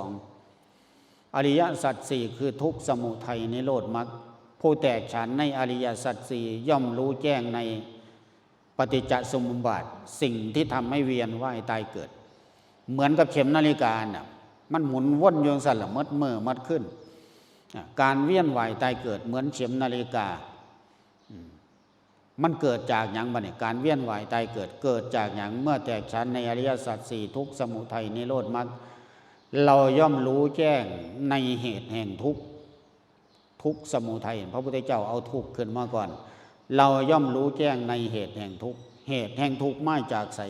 ອງ ອະລິຍະສັດສີ່ ຄື ທຸກ ສະມຸໄທ ນິໂຣດ ມັກ. ຜູ້ແຕກສານໃນອະລິຍະສັດສີ່ ຍ່ອມຮູ້ແຈ້ງໃນ ປະຕິດຈະສະມຸບບາດ ສິ່ງທີ່ທຳໃຫ້ວຽນວ່າຍຕາຍເກີດ. ເໝືອນກັບເຂັມນາລິການະ ມັນໝູນວົນຢູ່ຈັ່ງຊັ້ນລະ ໝົດມື້ໝົດຄືນ. ອາ ການວຽນວ່າຍຕາຍເກີດເໝືອນເຂັມນາລິກາ. ອາ ມັນເກີດຈາກຫຍັງບາດນີ້? ການວຽນວ່າຍຕາຍເກີດເກີດຈາກຫຍັງ? ເມື່ອແຕກສານໃນອະລິຍະສັດສີ່ ທຸກ ສະມຸໄທ ນິໂຣດ ມັກ ເຮົາຍ່ອມຮູ້ແຈ້ງໃນເຫດແຫ່ງທຸກ. ທຸກ ສະມຸໄທ ພະພຸດທະເຈົ້າເອົາທຸກຂຶ້ນມາກ່ອນ. ເຮົາຍ່ອມຮູ້ແຈ້ງໃນເຫດແຫ່ງທຸກ. ເຫດແຫ່ງທຸກມາຈາກໃສ?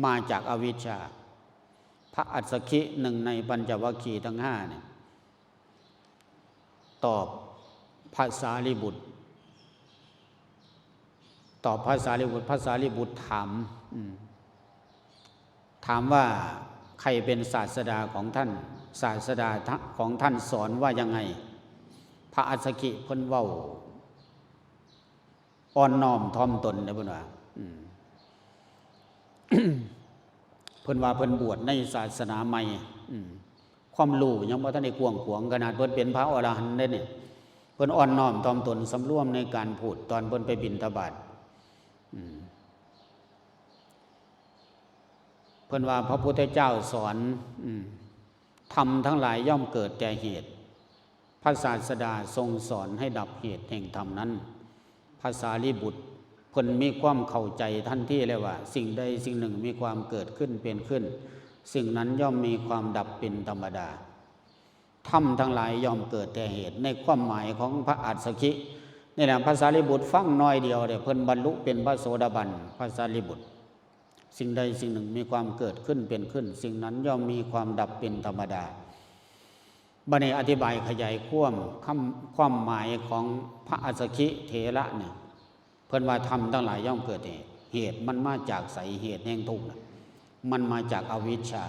ມາຈາກອະວິດຊາ. ພະອັດສະກິ ໜຶ່ງໃນປັນຈະວັກຄີທັງຫ້ານີ້ ຕອບພະສາລີບຸດ ຕອບພະສາລີບຸດ. ພະສາລີບຸດຖາມ ອາ ຖາມວ່າໃຜເປັນສາດສະດາຂອງທ່ານ? ສາດສະດາຂອງທ່ານສອນວ່າຍັງໄງ? ພະອັດສະກິເພິ່ນເວົ້າອ່ອນນ້ອມຖ່ອມຕົນເດ້ ເພິ່ນວ່າ ອາ ເພິ່ນວ່າເພິ່ນບວດໃນສາສະໜາໃໝ່ ອາ ຄວາມຮູ້ຍັງບໍ່ທັນໄດ້ກວ້າງຂວາງ ຂະໜາດເພິ່ນເປັນພະອໍລະຫັນເດ້ນີ້ ເພິ່ນອ່ອນນ້ອມຖ່ອມຕົນ ສຳລວມໃນການພູດ ຕອນເພິ່ນໄປບິນທະບາດ. ອາ ເພິ່ນວ່າພະພຸດທະເຈົ້າສອນ ອາ ທຳທັງຫຼາຍຍ່ອມເກີດແຕ່ເຫດ. ພະສາສະດາຊົງສອນໃຫ້ດັບເຫດແຫ່ງທຳນັ້ນ. ພະສາລີບຸດເພິ່ນມີຄວາມເຂົ້າໃຈທັນທີເລີຍວ່າ ສິ່ງໃດສິ່ງໜຶ່ງມີຄວາມເກີດຂຶ້ນເປັນຂຶ້ນ ສິ່ງນັ້ນຍ່ອມມີຄວາມດັບເປັນທຳມະດາ. ທຳທັງຫຼາຍຍ່ອມເກີດແຕ່ເຫດ. ໃນຄວາມໝາຍຂອງພະອັດສະກິນີ້ແຫຼະ ພະສາລີບຸດຟັງໜ້ອຍດຽວເດ້ ເພິ່ນບັນລຸເປັນພະໂສດາບັນ. ພະສາລີບຸດ ສິ່ງໃດສິ່ງໜຶ່ງມີຄວາມເກີດຂຶ້ນເປັນຂຶ້ນ ສິ່ງນັ້ນຍ່ອມມີຄວາມດັບເປັນທຳມະດາ. ບາດນີ້ອະທິບາຍຂະຫຍາຍຄວາມ ຄຳ ຄວາມໝາຍຂອງພະອັດສະກິເຖລະນີ້ ເພິ່ນວ່າທຳທັງຫຼາຍຍ່ອມເກີດເຫດ. ເຫດມັນມາຈາກໃສ? ເຫດແຫ່ງທຸກນະ ມັນມາຈາກອະວິດຊາ.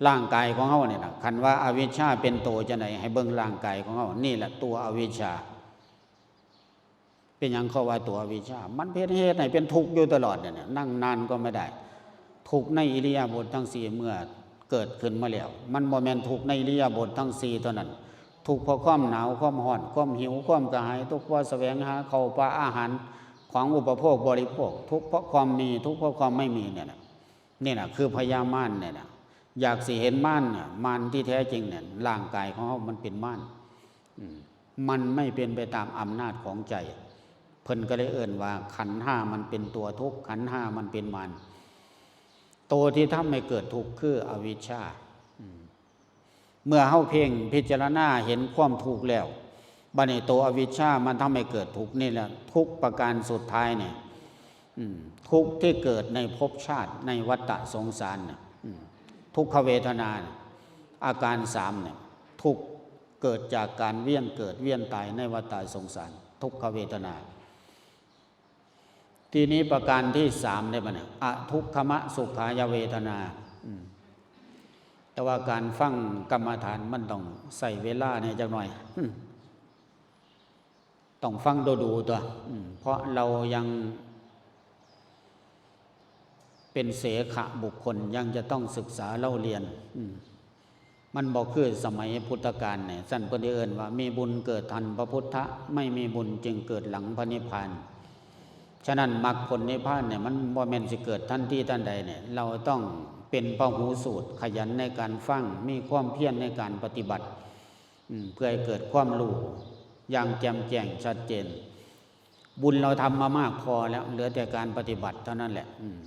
ຮ່າງກາຍຂອງເຮົານີ້ນະ ຄັນວ່າອະວິດຊາເປັນໂຕຈັ່ງໃດ ໃຫ້ເບິ່ງຮ່າງກາຍຂອງເຮົາ ນີ້ແຫຼະຕົວອະວິດຊາ. ເປັນຫຍັງເຂົາວ່າຕົວອະວິດຊາ? ມັນເປັນເຫດໃຫ້ເປັນທຸກຢູ່ຕະຫຼອດນີ້ນະ ນັ່ງນານກໍໄມ່ໄດ້. ທຸກໃນອິລິຍາບົດທັງສີ່ເມື່ອເກີດຂຶ້ນມາແລ້ວ ມັນບໍ່ແມ່ນທຸກໃນອິລິຍາບົດທັງສີ່ເທົ່ານັ້ນ. ທຸກເພາະຄວາມໜາວ ຄວາມຮ້ອນ ຄວາມຫິວ ຄວາມກະຫາຍ ທຸກເພາະສະແຫວງຫາເຂົ້າປາອາຫານຂອງອຸປະໂພກບໍລິໂພກ ທຸກເພາະຄວາມມີ ທຸກເພາະຄວາມໄມ່ມີນີ້ນະ. ນີ້ນະຄືພະຍາມານນີ້ນະ. ຢາກຊິເຫັນມານນະ ມານທີ່ແທ້ຈິງນີ້ ຮ່າງກາຍຂອງເຮົາມັນເປັນມານ. ອືມ ມັນໄມ່ເປັນໄປຕາມອຳນາດຂອງໃຈ. ເພິ່ນກໍເລີຍເອີ້ນວ່າຂັນຫ້າມັນເປັນຕົວທຸກ ຂັນຫ້າມັນເປັນມານ. ໂຕທີ່ທຳໃຫ້ເກີດທຸກຄືອະວິດຊາ. ອືມ ເມື່ອເຮົາເພັ່ງພິຈາລະນາເຫັນຄວາມທຸກແລ້ວ ບາດນີ້ໂຕອະວິດຊາມັນທຳໃຫ້ເກີດທຸກນີ້ແຫຼະ ທຸກປະການສຸດທ້າຍນີ້. ອືມ ທຸກທີ່ເກີດໃນພົບຊາດໃນວັດຕະສົງສານນະ. ອືມ ທຸກຂະເວທະນາ ອາການສາມນີ້ ທຸກເກີດຈາກການວຽນເກີດວຽນຕາຍໃນວັດຕະສົງສານ ທຸກຂະເວທະນາ. ທີນີ້ປະການທີສາມເດ້ບັດນີ້ ອະທຸກຂະມະສຸຂາຍະເວທະນາ. ອືມ ແຕ່ວ່າການຟັງກຳມະຖານມັນຕ້ອງໃຊ້ເວລາແດ່ຈັກໜ້ອຍ. ອືມ ຕ້ອງຟັງດູໆຕົວະ. ອືມ ເພາະເຮົາຍັງເປັນເສຂະບຸກຄົນ ຍັງຈະຕ້ອງສຶກສາເລົ່າຮຽນ. ອືມ ມັນບໍ່ຄືສະໄໝພຸດທະການນີ້ ຊັ້ນເພິ່ນໄດ້ເອີ້ນວ່າ ມີບຸນເກີດທັນພະພຸດທະ ໄມ່ມີບຸນຈຶ່ງເກີດຫຼັງພະນິບພານ. ສະນັ້ນ ມັກຜົນນິບພານນີ້ ມັນບໍ່ແມ່ນຊິເກີດທັນທີທັນໃດນີ້ ເຮົາຕ້ອງເປັນພະຫູສູດ ຂະຫຍັນໃນການຟັງ ມີຄວາມພຽນໃນການປະຕິບັດ ອືມ ເພື່ອໃຫ້ເກີດຄວາມຮູ້ຢ່າງແຈ່ມແຈ້ງຊັດເຈນ. ບຸນເຮົາທຳມາມາກພໍແລ້ວ ເຫຼືອແຕ່ການປະຕິບັດເທົ່ານັ້ນແຫຼະ. ອືມ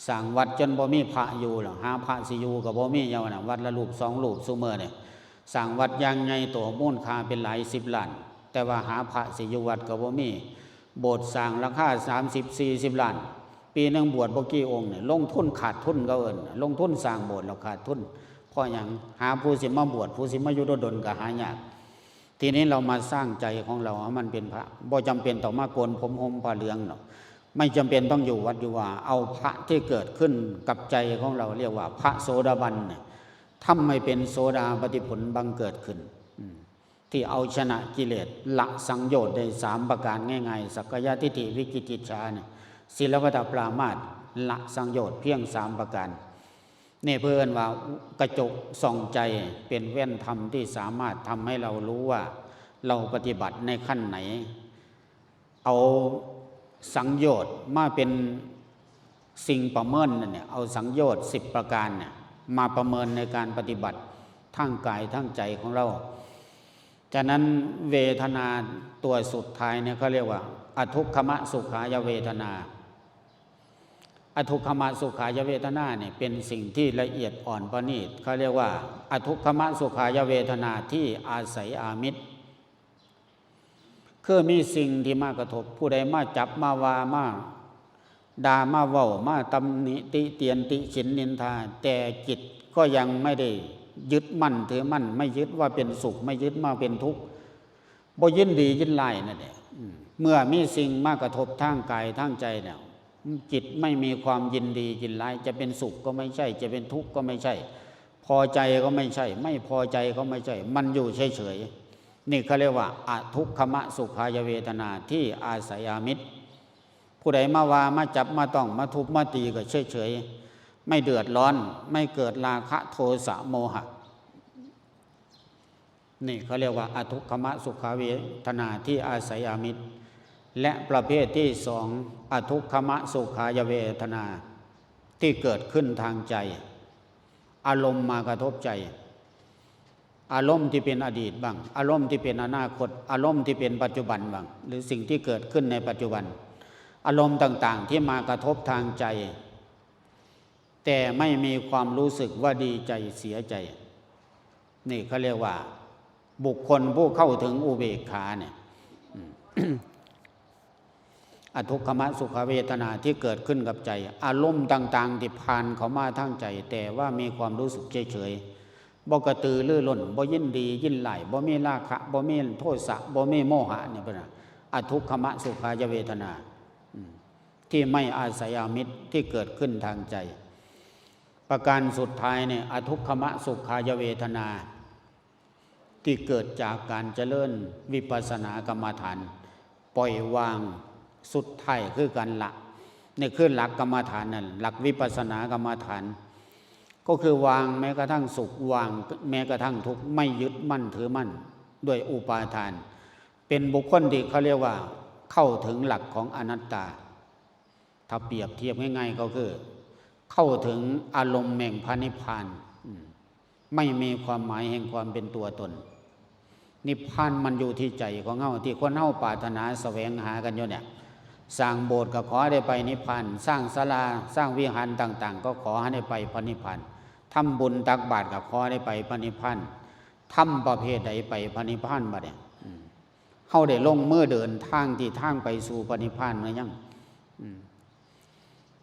ສ້າງວັດຈົນບໍ່ມີພະຢູ່ແລ້ວ ຫາພະຊິຢູ່ກໍບໍ່ມີ ຢ່າວ່ານະ ວັດລະຮູບສອງຮູບຊຸມື້ນີ້. ສ້າງວັດຢ່າງໃຫຍ່ໂຕ ມູນຄ່າເປັນຫຼາຍສິບລ້ານ ແຕ່ວ່າຫາພະຊິຢູ່ວັດກໍບໍ່ມີ. ໂບດສ້າງລາຄາສາມສິບສີ່ສິບລ້ານ ປີໜຶ່ງບວດບໍ່ກີ່ອົງນີ້ ລົງທຶນຂາດທຶນ ເຂົາເອີ້ນ ລົງທຶນສ້າງໂບດແລ້ວຂາດທຶນ. ເພາະຫຍັງ? ຫາຜູ້ຊິມາບວດ ຜູ້ຊິມາຢູ່ດົນໆກໍຫາຍາກ. ທີນີ້ເຮົາມາສ້າງໃຈຂອງເຮົາໃຫ້ມັນເປັນພະ ບໍ່ຈຳເປັນຕ້ອງມາໂກນຜົມຫົ່ມຜ້າເຫຼືອງດອກ ໄມ່ຈຳເປັນຕ້ອງຢູ່ວັດຢູ່ວາ. ເອົາພະທີ່ເກີດຂຶ້ນກັບໃຈຂອງເຮົາ ຮຽກວ່າພະໂສດາບັນນະ ທຳໃຫ້ເປັນໂສດາປະຕິຜົນບັງເກີດຂຶ້ນ ອືມ ທີ່ເອົາຊະນະກິເລດ ລະສັງໂຍດໄດ້ສາມປະການງ່າຍໆ ສັກກາຍະທິດຖິ ວິຈິກິດສານະ ສີລະວັດຕະປະລາມາດ ລະສັງໂຍດພຽງສາມປະການ. ນີ້ເພິ່ນວ່າກະຈົກສ່ອງໃຈ ເປັນແວ່ນທຳທີ່ສາມາດທຳໃຫ້ເຮົາຮູ້ວ່າເຮົາປະຕິບັດໃນຂັ້ນໃດ. ເອົາສັງໂຍດມາເປັນສິ່ງປະເມີນນັ້ນແຫຼະ ເອົາສັງໂຍດສິບປະການເນຍມາປະເມີນໃນການປະຕິບັດທາງກາຍທາງໃຈຂອງເຮົາ. ສະນັ້ນເວທະນາຕົວສຸດທ້າຍເນຍ ເຂົາຮຽກວ່າອະທຸກຂະມະສຸຂາຍະເວທະນາ. ອະທຸກຂະມະສຸຂາຍະເວທະນານີ້ເປັນສິ່ງທີ່ລະອຽດອ່ອນປະນີດ ເຂົາຮຽກວ່າອະທຸກຂະມະສຸຂາຍະເວທະນາທີ່ອາໄສອາມິດ ຄືມີສິ່ງທີ່ມາກະທົບ ຜູ້ໃດມາຈັບມາວ່າມາດ່າມາເວົ້າມາຕຳໜິຕິຕຽນຕິສິນນິນທາ ແຕ່ຈິດກໍຍັງໄມ່ໄດ້ຍຶດໝັ້ນຖືໝັ້ນ ໄມ່ຍຶດວ່າເປັນສຸກ ໄມ່ຍຶດວ່າເປັນທຸກ ບໍ່ຍິນດີຍິນຮ້າຍນັ້ນແຫຼະ. ເມື່ອມີສິ່ງມາກະທົບທາງກາຍທາງໃຈແລ້ວ ຈິດໄມ່ມີຄວາມຍິນດີຍິນຮ້າຍ ຈະເປັນສຸກກໍໄມ່ໃຊ່ ຈະເປັນທຸກກໍໄມ່ໃຊ່ ພໍໃຈກໍໄມ່ໃຊ່ ໄມ່ພໍໃຈກໍໄມ່ໃຊ່ ມັນຢູ່ເສີຍໆ. ນີ້ເຂົາຮຽກວ່າອະທຸກຂະມະສຸຂາຍະເວທະນາທີ່ອາໄສອາມິດ. ຜູ້ໃດມາວ່າມາຈັບມາຕ້ອງມາທຸບມາຕີກໍເສີຍໆ ໄມ່ເດືອດຮ້ອນ ໄມ່ເກີດລາຄະໂທສະໂມຫະ. ນີ້ເຂົາຮຽກວ່າອະທຸກຂະມະສຸຂາເວທະນາທີ່ອາໄສອາມິດ ແລະ ປະເພດທີສອງ ອະທຸກຂະມະສຸຂາຍະເວທະນາທີ່ເກີດຂຶ້ນທາງໃຈ ອາລົມມາກະທົບໃຈ ອາລົມທີ່ເປັນອະດີດບ້າງ ອາລົມທີ່ເປັນອະນາຄົດ ອາລົມທີ່ເປັນປັດຈຸບັນບ້າງ ຫຼືສິ່ງທີ່ເກີດຂຶ້ນໃນປັດຈຸບັນ ອາລົມຕ່າງໆທີ່ມາກະທົບທາງໃຈ ແຕ່ໄມ່ມີຄວາມຮູ້ສຶກວ່າດີໃຈເສຍໃຈ. ນີ້ເຂົາຮຽກວ່າບຸກຄົນຜູ້ເຂົ້າເຖິງອຸເບກຂານີ້ ອະທຸກຂະມະສຸຂະເວທະນາທີ່ເກີດຂຶ້ນກັບໃຈ ອາລົມຕ່າງໆທີ່ຜ່ານເຂົ້າມາທາງໃຈ ແຕ່ວ່າມີຄວາມຮູ້ສຶກເສີຍໆ ບໍ່ກະຕືລືລົ້ນ ບໍ່ຍິນດີຍິນຮ້າຍ ບໍ່ມີລາຄະ ບໍ່ມີໂທສະ ບໍ່ມີໂມຫະ ນີ້ເພິ່ນວ່າອະທຸກຂະມະສຸຂາຍະເວທະນາ ທີ່ໄມ່ອາໄສອາມິດ ທີ່ເກີດຂຶ້ນທາງໃຈ. ປະການສຸດທ້າຍນີ້ ອະທຸກຂະມະສຸຂາຍະເວທະນາ ທີ່ເກີດຈາກການຈະເລີນວິປັດສະນາກຳມະຖານ ປ່ອຍວາງ ສຸດທ້າຍຄືການລະ. ນີ້ຄືຫຼັກກຳມະຖານນັ້ນ ຫຼັກວິປັດສະນາກຳມະຖານ ກໍຄືວາງແມ້ກະທັ່ງສຸກ ວາງແມ້ກະທັ່ງທຸກ ໄມ່ຍຶດໝັ້ນຖືໝັ້ນດ້ວຍອຸປາທານ ເປັນບຸກຄົນທີ່ເຂົາຮຽກວ່າເຂົ້າເຖິງຫຼັກຂອງອະນັດຕາ. ຖ້າປຽບທຽບງ່າຍໆກໍຄືເຂົ້າເຖິງອາລົມແຫ່ງພະນິບພານ ອືມ ໄມ່ມີຄວາມໝາຍແຫ່ງຄວາມເປັນຕົວຕົນ. ນິບພານມັນຢູ່ທີ່ໃຈຂອງເຮົາ ທີ່ຄົນເຮົາປາດຖະໜາສະແຫວງຫາກັນຢູ່ເນຍ. ສ້າງໂບດກໍຂໍໃຫ້ໄດ້ໄປນິບພານ ສ້າງສາລາ ສ້າງວິຫານຕ່າງໆ ກໍຂໍໃຫ້ໄດ້ໄປພະນິບພານ. ທຳບຸນຕັກບາດກໍຂໍໃຫ້ໄດ້ໄປພະນິບພານ. ທຳປະເພດໃດໄປພະນິບພານບັດນີ້? ອືມ ເຮົາໄດ້ລົງມືເດີນທາງທີ່ທາງໄປສູ່ພະນິບພານຫຼືຍັງ? ອືມ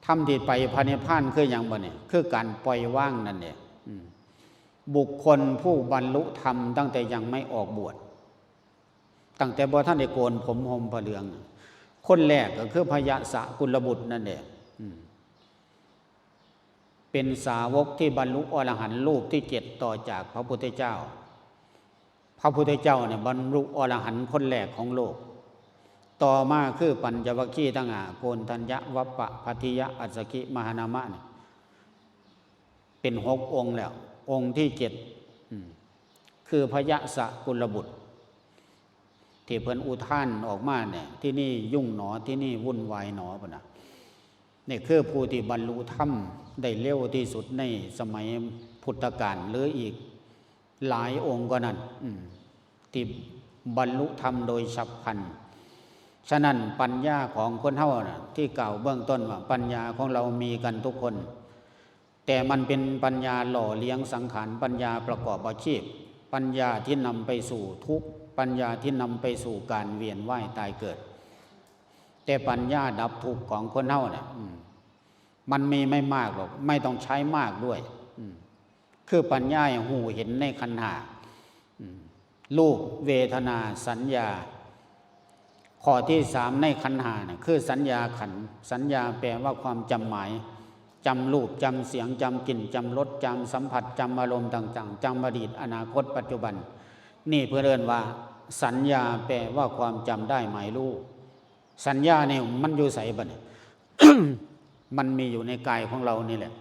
ທຳທີ່ໄປພະນິບພານຄືຫຍັງບັດນີ້? ຄືການປ່ອຍວາງນັ້ນເດ. ອືມ ບຸກຄົນຜູ້ບັນລຸທຳຕັ້ງແຕ່ຍັງໄມ່ອອກບວດ ຕັ້ງແຕ່ບໍ່ທັນໄດ້ໂກນຜົມຫົ່ມຜ້າເຫຼືອງ ຄົນແລກກໍຄືພະຍະສະກຸນລະບຸດນັ້ນເດ. ອືມ ເປັນສາວົກທີ່ບັນລຸອໍລະຫັນຮູບທີເຈັດຕໍ່ຈາກພະພຸດທະເຈົ້າ. ພະພຸດທະເຈົ້ານີ້ບັນລຸອໍລະຫັນຄົນແລກຂອງໂລກ. ຕໍ່ມາຄືປັນຈະວັກຄີທັງຫ້າ ໂກນທັນຍະ ວັບປະ ພັດທິຍະ ອັດສະກິ ມະຫານາມະນີ້ ເປັນຫົກອົງແລ້ວ. ອົງທີເຈັດ ອືມ ຄືພະຍະສະກຸນລະບຸດ ທີ່ເພິ່ນອຸທານອອກມານີ້ ທີ່ນີ້ຫຍຸ້ງໜໍ ທີ່ນີ້ວຸ່ນວາຍໜໍ ພຸ້ນນະ. ນີ້ຄືຜູ້ທີ່ບັນລຸທຳໄດ້ເລັວທີ່ສຸດໃນສະໄໝພຸດທະການ ຫຼື ອີກຫຼາຍອົງກວ່ານັ້ນ ອືມ ທີ່ບັນລຸທຳໂດຍສັບພັນ. ສະນັ້ນ ປັນຍາຂອງຄົນເຮົານະ ທີ່ກ່າວເບື້ອງຕົ້ນວ່າ ປັນຍາຂອງເຮົາມີກັນທຸກຄົນ ແຕ່ມັນເປັນປັນຍາຫຼໍ່ລ້ຽງສັງຂານ, ປັນຍາປະກອບອາຊີບ, ປັນຍາທີ່ນຳໄປສູ່ທຸກ, ປັນຍາທີ່ນຳໄປສູ່ການວຽນວ່າຍຕາຍເກີດ. ແຕ່ປັນຍາດັບທຸກຂອງຄົນເຮົານະ ອືມ ມັນມີໄມ່ມາກດອກ, ໄມ່ຕ້ອງໃຊ້ມາກດ້ວຍ. ອືມ ຄືປັນຍາໃຫ້ຮູ້ເຫັນໃນຂັນຫ້າ ອືມ ຮູບ ເວທະນາ ສັນຍາ. ຂໍ້ທີສາມ ໃນຂັນຫ້ານະ ຄືສັນຍາຂັນ. ສັນຍາແປວ່າຄວາມຈຳໝາຍ, ຈຳຮູບ, ຈຳສຽງ, ຈຳກິ່ນ, ຈຳລົດ, ຈຳສຳຜັດ, ຈຳອາລົມຕ່າງໆ, ຈຳອະດີດ, ອະນາຄົດ, ປັດຈຸບັນ. ນີ້ເພິ່ນເອີ້ນວ່າສັນຍາ ແປວ່າຄວາມຈຳໄດ້ໝາຍຮູ້. ສັນຍານີ້ມັນຢູ່ໃສບັດນີ້? ມັນມີຢູ່ໃນກາຍຂອງເຮົານີ້ແຫຼະ.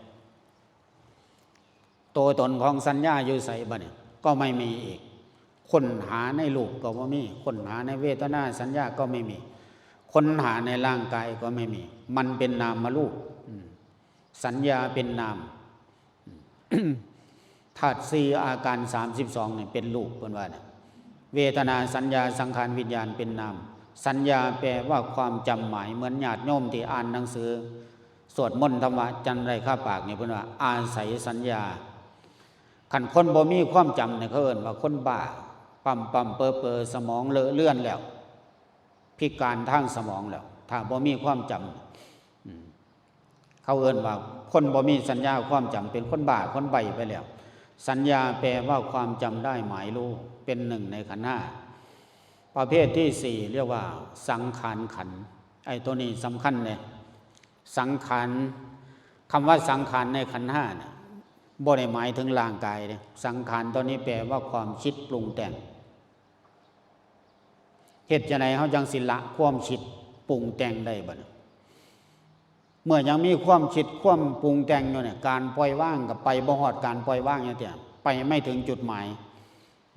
ໂຕຕົນຂອງສັນຍາຢູ່ໃສບາດນີ້? ກໍໄມ່ມີອີກ. ຄົ້ນຫາໃນຮູບກໍບໍ່ມີ, ຄົ້ນຫາໃນເວທະນາ, ສັນຍາກໍໄມ່ມີ, ຄົ້ນຫາໃນຮ່າງກາຍກໍໄມ່ມີ. ມັນເປັນນາມມະຮູບ. ອືມ ສັນຍາເປັນນາມ. ທາດສີ່ ອາການສາມສິບສອງນີ້ເປັນຮູບ ເພິ່ນວ່ານະ. ເວທະນາ, ສັນຍາ, ສັງຂານ, ວິນຍານເປັນນາມ. ສັນຍາແປວ່າຄວາມຈຳໝາຍ, ເໝືອນຍາດໂຍມທີ່ອ່ານໜັງສືສວດມົນທຳວະຈັນໄລຄາປາກນີ້ ເພິ່ນວ່າອາໄສສັນຍາ. ຄັນຄົນບໍ່ມີຄວາມຈຳນີ້ ເຂົາເອີ້ນວ່າຄົນບ້າ, ປ້ຳໆເປິໆ, ສະໝອງເລາະເລືອນແລ້ວ, ພິການທາງສະໝອງແລ້ວ, ຖ້າບໍ່ມີຄວາມຈຳ. ອືມ ເຂົາເອີ້ນວ່າຄົນບໍ່ມີສັນຍາຄວາມຈຳ ເປັນຄົນບ້າ, ຄົນໃບ້ໄປແລ້ວ. ສັນຍາແປວ່າຄວາມຈຳໄດ້ໝາຍຮູ້, ເປັນໜຶ່ງໃນຂັນຫ້າ. ປະເພດທີສີ່ ຮຽກວ່າສັງຂານຂັນ. ໄອ້ໂຕນີ້ສຳຄັນເດ້. ສັງຂານ, ຄຳວ່າສັງຂານໃນຂັນຫ້ານີ້ ບໍ່ໄດ້ໝາຍເຖິງຮ່າງກາຍເດ້. ສັງຂານໂຕນີ້ແປວ່າຄວາມຄິດປຸງແຕ່ງ. ເຮັດຈັ່ງໃດເຮົາຈັ່ງຊິລະຄວາມຄິດປຸງແຕ່ງໄດ້ບາດນີ້? ເມື່ອຍັງມີຄວາມຄິດຄວາມປຸງແຕ່ງຢູ່ນີ້ ການປ່ອຍວາງກໍໄປບໍ່ຮອດການປ່ອຍວາງຈັກເທື່ອ, ໄປໄມ່ເຖິງຈຸດໝາຍ.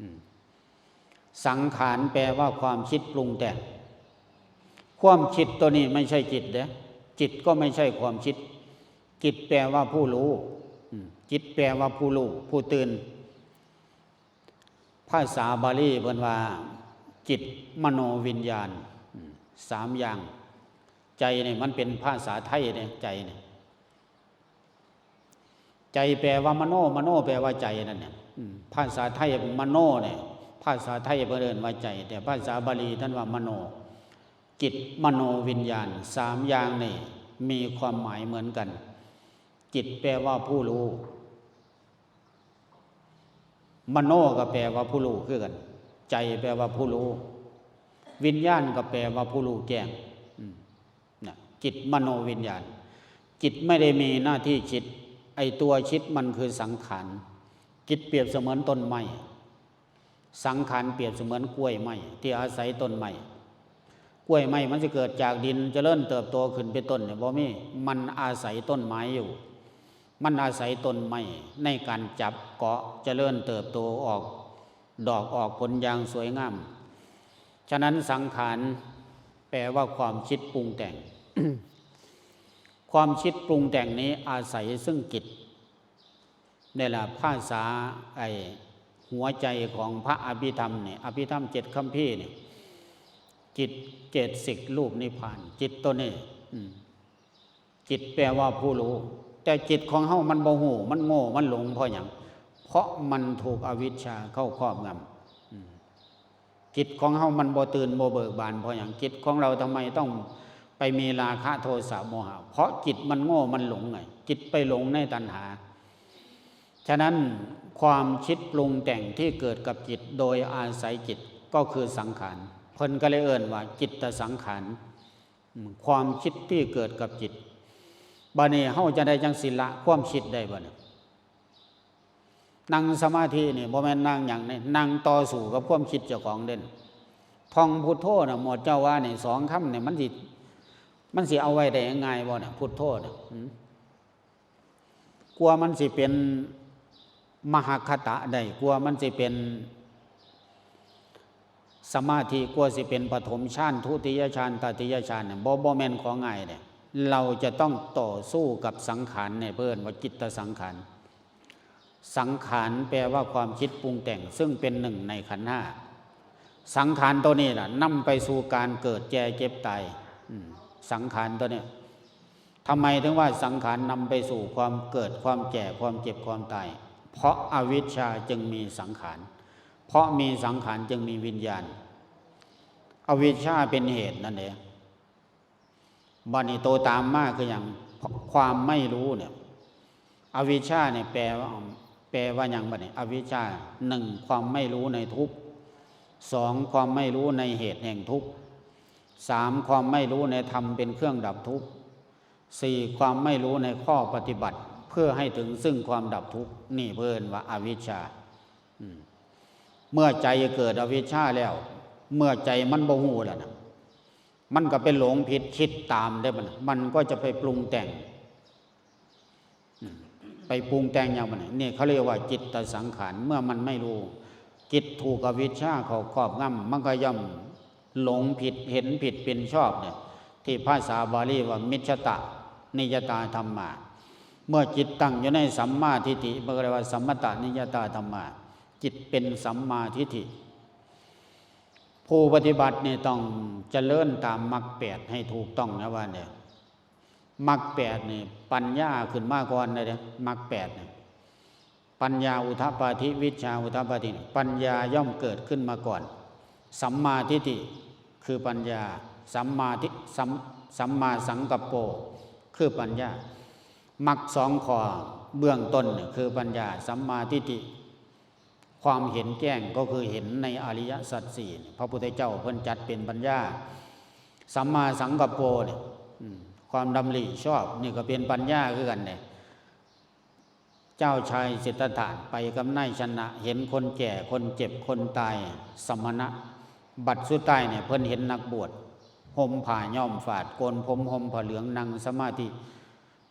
ອືມ ສັງຂານແປວ່າຄວາມຄິດປຸງແຕ່ງ. ຄວາມຄິດໂຕນີ້ໄມ່ໃຊ່ຈິດເດ້, ຈິດກໍໄມ່ໃຊ່ຄວາມຄິດ. ຈິດແປວ່າຜູ້ຮູ້. ອືມ ຈິດແປວ່າຜູ້ຮູ້, ຜູ້ຕື່ນ. ພາສາບາລີເພິ່ນວ່າ ຈິດ ມະໂນ ວິນຍານ ອືມ ສາມຢ່າງ. ໃຈນີ້ມັນເປັນພາສາໄທເດ້, ໃຈນີ້. ໃຈແປວ່າມະໂນ, ມະໂນແປວ່າໃຈນັ້ນແຫຼະ. ອືມ ພາສາໄທມະໂນນີ້ ພາສາໄທເພິ່ນເອີ້ນວ່າໃຈ, ແຕ່ພາສາບາລີເພິ່ນວ່າມະໂນ. ຈິດ ມະໂນ ວິນຍານ ສາມຢ່າງນີ້ມີຄວາມໝາຍເໝືອນກັນ. ຈິດແປວ່າຜູ້ຮູ້. ມະໂນກໍແປວ່າຜູ້ຮູ້ຄືກັນ, ໃຈແປວ່າຜູ້ຮູ້, ວິນຍານກໍແປວ່າຜູ້ຮູ້ແຈ້ງ. ອືມ ນະ ຈິດ ມະໂນ ວິນຍານ. ຈິດໄມ່ໄດ້ມີໜ້າທີ່ຄິດ, ໄອ້ຕົວຄິດມັນຄືສັງຂານ. ຈິດປຽບສະເໝືອນຕົ້ນໄມ້, ສັງຂານປຽບສະເໝືອນກ້ວຍໄມ້ທີ່ອາໄສຕົ້ນໄມ້. ກ້ວຍໄມ້ມັນຊິເກີດຈາກດິນຈະເລີນເຕີບໂຕຂຶ້ນເປັນຕົ້ນນີ້ບໍ່ມີ, ມັນອາໄສຕົ້ນໄມ້ຢູ່. ມັນອາໄສຕົ້ນໄມ້ໃນການຈັບເກາະຈະເລີນເຕີບໂຕອອກດອກອອກຜົນຢ່າງສວຍງາມ. ສະນັ້ນ ສັງຂານແປວ່າຄວາມຄິດປຸງແຕ່ງ. ຄວາມຄິດປຸງແຕ່ງນີ້ອາໄສເຊິ່ງຈິດ. ນີ້ລະພາສາ ໄອ້ຫົວໃຈຂອງພະອະພິທຳນີ້, ອະພິທຳເຈັດຄຳພີນີ້, ຈິດເຈດສິກ ຮູບນິບພານ, ຈິດໂຕນີ້. ອືມ ຈິດແປວ່າຜູ້ຮູ້, ແຕ່ຈິດຂອງເຮົາມັນບໍ່ຮູ້, ມັນໂງ່, ມັນຫຼົງ. ເພາະຫຍັງ? ເພາະມັນຖືກອະວິດຊາເຂົ້າຄອບງຳ. ອືມ ຈິດຂອງເຮົາມັນບໍ່ຕື່ນບໍ່ເບີກບານເພາະຫຍັງ? ຈິດຂອງເຮົາທຳໄມຕ້ອງໄປມີລາຄະໂທສະໂມຫະ? ເພາະຈິດມັນໂງ່ມັນຫຼົງໄງ, ຈິດໄປຫຼົງໃນຕັນຫາ. ສະນັ້ນ ຄວາມຄິດປຸງແຕ່ງທີ່ເກີດກັບຈິດໂດຍອາໄສຈິດ ກໍຄືສັງຂານ, ເພິ່ນກໍເລີຍເອີ້ນວ່າຈິດຕະສັງຂານ. ອືມ ຄວາມຄິດທີ່ເກີດກັບຈິດ. ບາດນີ້ເຮົາຈະໄດ້ຈັ່ງຊິລະຄວາມຄິດໄດ້ບາດນີ້? ນັ່ງສະມາທິນີ້ບໍ່ແມ່ນນັ່ງຫຍັງເດ້, ນັ່ງຕໍ່ສູ້ກັບຄວາມຄິດເຈົ້າຂອງເດ້. ທ່ອງພຸດໂທນະ ໝວດເຈົ້າວ່ານີ້ ສອງຄຳນີ້ ມັນຊິ ມັນຊິເອົາໄວ້ໄດ້ງ່າຍບໍ່ນະ ພຸດໂທນະ? ຫືມ? ກວ່າມັນຊິເປັນມະຫະຄະຕະໄດ້, ກວ່າມັນຊິເປັນສະມາທິ, ກວ່າຊິເປັນປະຖົມฌານ, ທຸຕິຍະฌານ, ຕະຕິຍະฌານ ບໍ່ ບໍ່ແມ່ນຂອງງ່າຍເດ້. ເຮົາຈະຕ້ອງຕໍ່ສູ້ກັບສັງຂານນີ້, ເພິ່ນວ່າຈິດຕະສັງຂານ. ສັງຂານແປວ່າຄວາມຄິດປຸງແຕ່ງ ເຊິ່ງເປັນໜຶ່ງໃນຂັນຫ້າ. ສັງຂານໂຕນີ້ລະນຳໄປສູ່ການເກີດແກ່ເຈັບຕາຍ. ອືມ ສັງຂານໂຕນີ້ ທຳໄມເຖິງວ່າສັງຂານນຳໄປສູ່ຄວາມເກີດ, ຄວາມແກ່, ຄວາມເຈັບ, ຄວາມຕາຍ? ເພາະອະວິດຊາຈຶ່ງມີສັງຂານ, ເພາະມີສັງຂານຈຶ່ງມີວິນຍານ. ອະວິດຊາເປັນເຫດນັ້ນເດ້. ບັດນີ້ໂຕຕາມມາຄືຫຍັງ? ຄວາມໄມ່ຮູ້ນີ້. ອະວິດຊານີ້ແປວ່າ ແປວ່າຫຍັງບັດນີ້? ອະວິດຊາ ໜຶ່ງ ຄວາມໄມ່ຮູ້ໃນທຸກ, ສອງ ຄວາມໄມ່ຮູ້ໃນເຫດແຫ່ງທຸກ, ສາມ ຄວາມໄມ່ຮູ້ໃນທຳເປັນເຄື່ອງດັບທຸກ, ສີ່ ຄວາມໄມ່ຮູ້ໃນຂໍ້ປະຕິບັດເພື່ອໃຫ້ເຖິງຊຶ່ງຄວາມດັບທຸກ. ນີ້ເພິ່ນວ່າອະວິດຊາ. ອືມ ເມື່ອໃຈເກີດອະວິດຊາແລ້ວ, ເມື່ອໃຈມັນບໍ່ຮູ້ແລ້ວນະ, ມັນກໍໄປຫຼົງຜິດຄິດຕາມເດ້ ມັນ ມັນກໍຈະໄປປຸງແຕ່ງ. ອືມ ໄປປຸງແຕ່ງຫຍັງມັນ ນີ້ເຂົາເອີ້ນວ່າຈິດຕະສັງຂານ. ເມື່ອມັນໄມ່ຮູ້ ຈິດຖືກອະວິຊຊາເຂົ້າຄອບງຳ ມັນກໍຍ່ອມຫຼົງຜິດ ເຫັນຜິດເປັນຊອບນີ້ ທີ່ພາສາບາລີວ່າ ມິດສະຕະນິຍະຕາທຳມາ. ເມື່ອຈິດຕັ້ງຢູ່ໃນສຳມາທິດຖິ ມັນກໍເອີ້ນວ່າ ສຳມະຕະນິຍະຕາທຳມາ ຈິດເປັນສຳມາທິດຖິ. ຜູ້ປະຕິບັດນີ້ຕ້ອງຈະເລີນຕາມມັກແປດໃຫ້ຖືກຕ້ອງນະ ວ່າແນວ ມັກແປດນີ້ປັນຍາຂຶ້ນມາກ່ອນເດ້ ມັກແປດນີ້ ປັນຍາອຸທະປາທິ ວິດຊາອຸທະປາທິ ປັນຍາຍ່ອມເກີດຂຶ້ນມາກ່ອນ. ສຳມາທິດຖິຄືປັນຍາ ສຳມາທິ ສຳ ສຳມາສັງກັບໂປຄືປັນຍາ. ມັກສອງຂໍ້ເບື້ອງຕົ້ນຄືປັນຍາ ສຳມາທິດຖິ ຄວາມເຫັນແຈ້ງກໍຄືເຫັນໃນອະລິຍະສັດສີ່ ພະພຸດທະເຈົ້າເພິ່ນຈັດເປັນປັນຍາ. ສຳມາສັງກັບໂປນີ້ ອືມ ຄວາມດຳລິຊອບນີ້ກໍເປັນປັນຍາຄືກັນເດ້. ເຈົ້າຊາຍສິດທັດຖະໄປກັບນາຍຊະນະ ເຫັນຄົນແກ່ ຄົນເຈັບ ຄົນຕາຍ ສະມະນະ ບັດສຸດທ້າຍນີ້ເພິ່ນເຫັນນັກບວດ ຫົ່ມຜ້າຍ້ອມຝາດ ໂກນຜົມ ຫົ່ມຜ້າເຫຼືອງ ນັ່ງສະມາທິ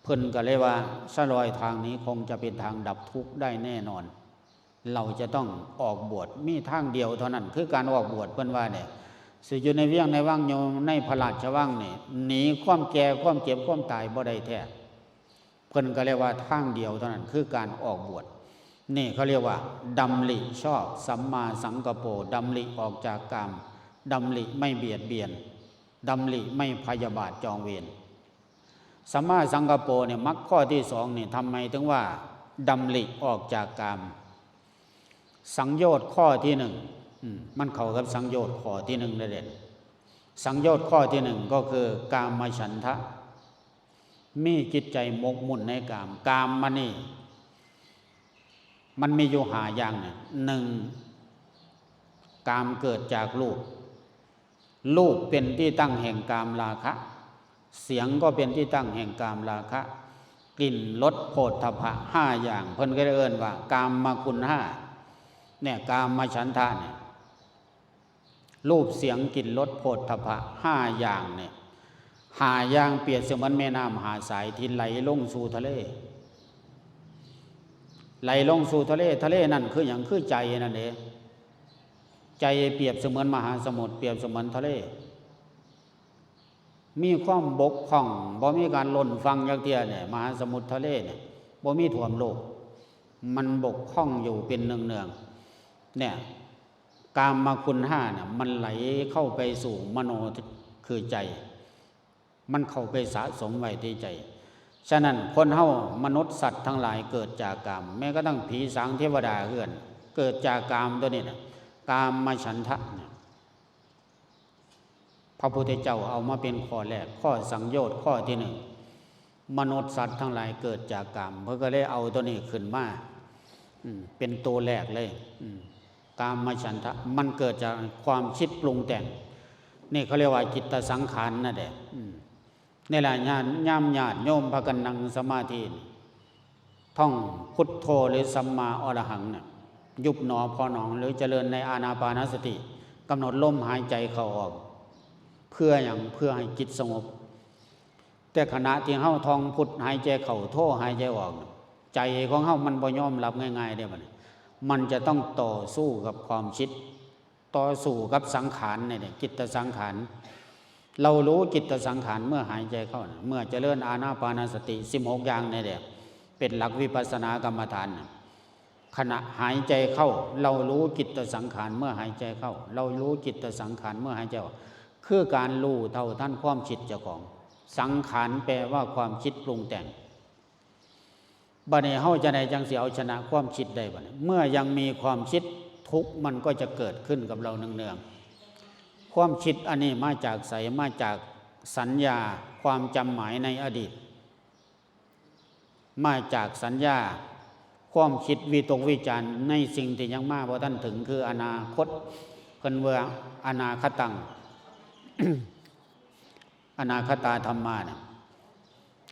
ເພິ່ນກໍເລີຍວ່າ ຊະລອຍທາງນີ້ຄົງຈະເປັນທາງດັບທຸກໄດ້ແນ່ນອນ. ເຮົາຈະຕ້ອງອອກບວດ ມີທາງດຽວເທົ່ານັ້ນ ຄືການອອກບວດ ເພິ່ນວ່າເດ້. ຊິຢູ່ໃນວຽງໃນວັງ ຢູ່ໃນພະລາຊະວັງນີ້ ໜີຄວາມແກ່ ຄວາມເຈັບ ຄວາມຕາຍບໍ່ໄດ້ແທ້. ເພິ່ນກໍເລີຍວ່າທາງດຽວເທົ່ານັ້ນ ຄືການອອກບວດ. ນີ້ເຂົາເອີ້ນວ່າດຳລິຊອບ ສຳມາສັງກັບໂປ ດຳລິອອກຈາກກາມ ດຳລິໄມ່ບຽດບຽນ ດຳລິໄມ່ພະຍາບາດຈອງເວນ. ສຳມາສັງກັບໂປນີ້ ມັກຂໍ້ທີສອງນີ້ ທຳໄມເຖິງວ່າດຳລິອອກຈາກກາມ? ສັງໂຍດຂໍ້ທີໜຶ່ງ ອືມ ມັນເຂົ້າກັບສັງໂຍດຂໍ້ທີໜຶ່ງເດ້. ສັງໂຍດຂໍ້ທີໜຶ່ງກໍຄືກາມະສັນທະ ມີຈິດໃຈໝົກໝຸ່ນໃນກາມ. ກາມມັນນີ້ ມັນມີຢູ່ຫ້າຢ່າງນະ. ໜຶ່ງ ກາມເກີດຈາກຮູບ. ຮູບເປັນທີ່ຕັ້ງແຫ່ງກາມລາຄະ, ສຽງກໍເປັນທີ່ຕັ້ງແຫ່ງກາມລາຄະ, ກິ່ນ ລົດ ໂຜດຖະພະ ຫ້າຢ່າງ ເພິ່ນກໍເອີ້ນວ່າກາມມະຄຸນຫ້າ. ແນວ ກາມະສັນທະນີ້ ຮູບ ສຽງ ກິ່ນ ລົດ ໂຜດຖະພະ ຫ້າຢ່າງນີ້ ຫ້າຢ່າງປຽບສະເໝືອນແມ່ນ້ຳຫ້າສາຍທີ່ໄຫຼລົງສູ່ທະເລ. ໄຫຼລົງສູ່ທະເລ, ທະເລນັ້ນຄືຫຍັງ? ຄືໃຈນັ້ນເດ້. ໃຈປຽບສະເໝືອນມະຫາສະໝຸດ, ປຽບສະເໝືອນທະເລ. ມີຄວາມບົກຜ່ອງ, ບໍ່ມີການລົ້ນຝັ່ງຈັກເທື່ອນີ້, ມະຫາສະໝຸດທະເລນີ້ ບໍ່ມີຖ້ວມໂລກ, ມັນບົກຜ່ອງຢູ່ເປັນເນື່ອງໆ. ເນຍ, ກາມມະຄຸນຫ້ານະ ມັນໄຫຼເຂົ້າໄປສູ່ມະໂນ ຄືໃຈ. ມັນເຂົ້າໄປສະສົມໄວ້ທີ່ໃຈ. ສະນັ້ນ ຄົນເຮົາມະນຸດສັດທັງຫຼາຍເກີດຈາກກາມ, ແມ້ກະທັ່ງຜີສາງເທວະດາເຮືອນ ເກີດຈາກກາມຕົວນີ້ນະ, ກາມມະສັນທະນະ. ພະພຸດທະເຈົ້າເອົາມາເປັນຂໍ້ແລກ, ຂໍ້ສັງໂຍດຂໍ້ທີໜຶ່ງ. ມະນຸດສັດທັງຫຼາຍເກີດຈາກກາມ, ເພິ່ນກໍເລີຍເອົາຕົວນີ້ຂຶ້ນມາ ອືມ ເປັນຕົວແລກເລີຍ. ອືມ ກາມມະສັນທະ ມັນເກີດຈາກຄວາມຄິດປຸງແຕ່ງ. ນີ້ເຂົາເອີ້ນວ່າຈິດຕະສັງຂານນັ້ນແຫຼະ. ອືມ ນີ້ລະ ຍາມ ຍາມຍາດໂຍມພາກັນນັ່ງສະມາທິ ທ່ອງພຸດໂທ ຫຼື ສຳມາອໍລະຫັງນະ ຍຸບໜໍ ພໍໜອງ ຫຼື ຈະເລີນໃນອານາປານະສະຕິ ກຳນົດລົມຫາຍໃຈເຂົ້າອອກ. ເພື່ອຫຍັງ? ເພື່ອໃຫ້ຈິດສະຫງົບ. ແຕ່ຂະນະທີ່ເຮົາທ່ອງພຸດຫາຍໃຈເຂົ້າ, ໂທຫາຍໃຈອອກ, ໃຈຂອງເຮົາມັນບໍ່ຍອມຮັບງ່າຍໆເດ້. ບັດນີ້ມັນຈະຕ້ອງຕໍ່ສູ້ກັບຄວາມຄິດ, ຕໍ່ສູ້ກັບສັງຂານນີ້ແຫຼະ, ຈິດຕະສັງຂານ. ເຮົາຮູ້ຈິດຕະສັງຂານເມື່ອຫາຍໃຈເຂົ້າ, ເມື່ອຈະເລີນອານາປານະສະຕິສິບຫົກຢ່າງນີ້ແຫຼະ, ເປັນຫຼັກວິປັດສະນາກຳມະຖານ. ຂະນະຫາຍໃຈເຂົ້າ ເຮົາຮູ້ຈິດຕະສັງຂານເມື່ອຫາຍໃຈເຂົ້າ, ເຮົາຮູ້ຈິດຕະສັງຂານເມື່ອຫາຍໃຈອອກ, ຄືການຮູ້ເທົ່າທັນຄວາມຄິດເຈົ້າຂອງ. ສັງຂານແປວ່າຄວາມຄິດປຸງແຕ່ງ. ບັດນີ້ເຮົາຈະໄດ້ ຈັ່ງຊິເອົາຊະນະຄວາມຄິດໄດ້ບັດນີ້? ເມື່ອຍັງມີຄວາມຄິດ, ທຸກມັນກໍຈະເກີດຂຶ້ນກັບເຮົາເນື່ອງໆ. ຄວາມຄິດອັນນີ້ມາຈາກໃສ? ມາຈາກສັນຍາ, ຄວາມຈຳໝາຍໃນອະດີດ. ມາຈາກສັນຍາ, ຄວາມຄິດວິຕົກວິຈານໃນສິ່ງທີ່ຍັງມາບໍ່ທັນເຖິງ, ຄືອະນາຄົດ, ເພິ່ນວ່າອະນາຄະຕັງ ອະນາຄະຕາທຳມານະ,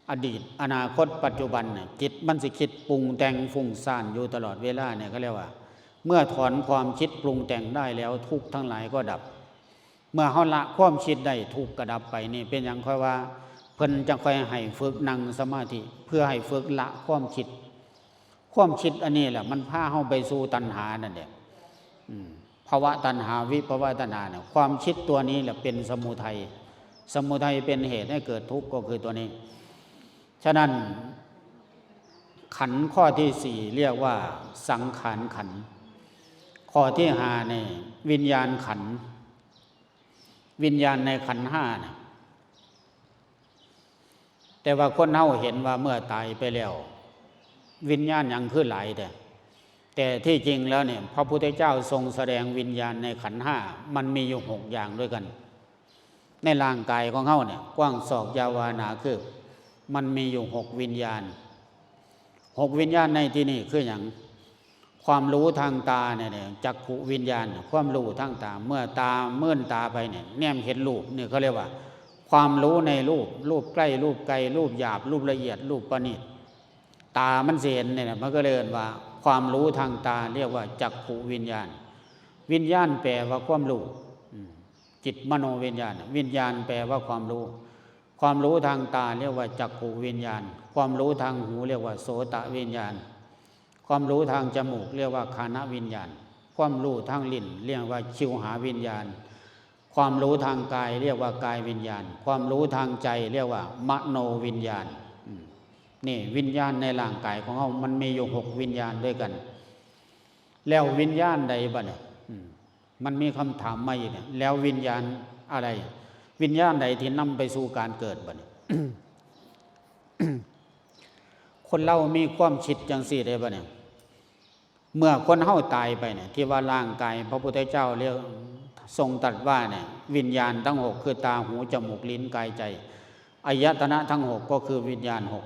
ອະດີດ, ອະນາຄົດ, ປັດຈຸບັນນະ, ຈິດມັນຊິຄິດປຸງແຕ່ງຟຸ້ງສ້ານຢູ່ຕະຫຼອດເວລານີ້. ເຂົາເອີ້ນວ່າ ເມື່ອຖອນຄວາມຄິດປຸງແຕ່ງໄດ້ແລ້ວ, ທຸກທັງຫຼາຍກໍດັບ. ເມື່ອເຮົາລະຄວາມຄິດໄດ້, ທຸກກໍດັບໄປ. ນີ້ເປັນຫຍັງຂ້ອຍວ່າ ເພິ່ນຈັ່ງຄ່ອຍໃຫ້ຝຶກນັ່ງສະມາທິ, ເພື່ອໃຫ້ຝຶກລະຄວາມຄິດ. ຄວາມຄິດອັນນີ້ແຫຼະ ມັນພາເຮົາໄປສູ່ຕັນຫານັ້ນແຫຼະ ອືມ ພະວະຕັນຫາ ວິພະວະຕັນຫານະ ຄວາມຄິດຕົວນີ້ແຫຼະເປັນສະມຸໄທ ສະມຸໄທເປັນເຫດໃຫ້ເກີດທຸກ ກໍຄືຕົວນີ້. ສະນັ້ນ ຂັນຂໍ້ທີສີ່ ລຽກວ່າສັງຂານຂັນ ຂໍ້ທີຫ້ານີ້ ວິນຍານຂັນ ວິນຍານໃນຂັນຫ້ານະ. ແຕ່ວ່າຄົນເຮົາເຫັນວ່າເມື່ອຕາຍໄປແລ້ວ ວິນຍານຫຍັງຄືຫຼາຍແທ້? ແຕ່ທີ່ຈິງແລ້ວນີ້ ພະພຸດທະເຈົ້າຊົງສະແດງວິນຍານໃນຂັນຫ້າ ມັນມີຢູ່ຫົກຢ່າງດ້ວຍກັນ. ໃນຮ່າງກາຍຂອງເຮົານີ້ ກວ້າງສອກຍາວຫວາໜາຄືບ ມັນມີຢູ່ຫົກວິນຍານ. ຫົກວິນຍານໃນທີ່ນີ້ຄືຫຍັງ? ຄວາມຮູ້ທາງຕານີ້ແຫຼະ ຈັກຂຸວິນຍານ ຄວາມຮູ້ທາງຕາ ເມື່ອຕາ ມື່ນຕາໄປນີ້ ແນມເຫັນຮູບ ນີ້ເຂົາເອີ້ນວ່າຄວາມຮູ້ໃນຮູບ ຮູບໃກ້ ຮູບໄກ ຮູບຫຍາບ ຮູບລະອຽດ ຮູບປະນີດ ຕາມັນຊິເຫັນນີ້ແຫຼະ ມັນກໍເອີ້ນວ່າຄວາມຮູ້ທາງຕາ ລຽກວ່າຈັກຂຸວິນຍານ. ວິນຍານແປວ່າຄວາມຮູ້ ອືມ ຈິດມະໂນວິນຍານ ວິນຍານແປວ່າຄວາມຮູ້ ຄວາມຮູ້ທາງຕາ ລຽກວ່າຈັກຂຸວິນຍານ ຄວາມຮູ້ທາງຫູ ລຽກວ່າໂສຕະວິນຍານ ຄວາມຮູ້ທາງຈະມູກ ລຽກວ່າຄານະວິນຍານ ຄວາມຮູ້ທາງລີ້ນ ລຽກວ່າຊິວຫາວິນຍານ ຄວາມຮູ້ທາງກາຍ ລຽກວ່າກາຍວິນຍານ ຄວາມຮູ້ທາງໃຈ ລຽກວ່າມະໂນວິນຍານ. ອືມ ນີ້ວິນຍານໃນຮ່າງກາຍຂອງເຮົາ ມັນມີຢູ່ຫົກວິນຍານດ້ວຍກັນ. ແລ້ວວິນຍານໃດບັດນີ້? ອືມ ມັນມີຄຳຖາມມາອີກ ແລ້ວວິນຍານອະໄລ? ວິນຍານໃດທີ່ນຳໄປສູ່ການເກີດບັດນີ້? ຄົນເຮົາມີຄວາມຄິດຈັ່ງຊີ້ເດ້ບັດນີ້ ເມື່ອຄົນເຮົາຕາຍໄປນີ້ ທີ່ວ່າຮ່າງກາຍ ພະພຸດທະເຈົ້າເລີຍຊົງຕັດວ່ານີ້ ວິນຍານທັງຫົກ ຄືຕາ ຫູ ຈະມູກ ລີ້ນ ກາຍ ໃຈ ອາຍະຕະນະທັງຫົກ ກໍຄືວິນຍານຫົກ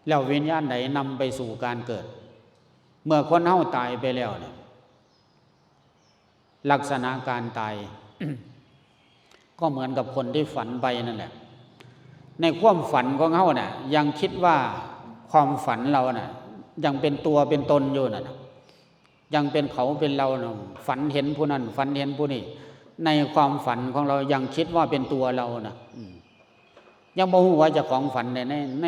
ແລ້ວວິນຍານໃດນຳໄປສູ່ການເກີດ? ເມື່ອຄົນເຮົາຕາຍໄປແລ້ວນີ້ ລັກສະນະການຕາຍ ກໍເໝືອນກັບຄົນທີ່ຝັນໄປນັ້ນແຫຼະ. ໃນຄວາມຝັນຂອງເຮົານະ ຍັງຄິດວ່າຄວາມຝັນເຮົານະ ຍັງເປັນຕົວເປັນຕົນຢູ່ນັ້ນນະ ຍັງເປັນເຂົາເປັນເຮົານະ ຝັນເຫັນຜູ້ນັ້ນ ຝັນເຫັນຜູ້ນີ້ ໃນຄວາມຝັນຂອງເຮົາຍັງຄິດວ່າເປັນຕົວເຮົານະ ອືມ ຍັງບໍ່ຮູ້ວ່າເຈົ້າຂອງຝັນໃດ ໃນ ໃນ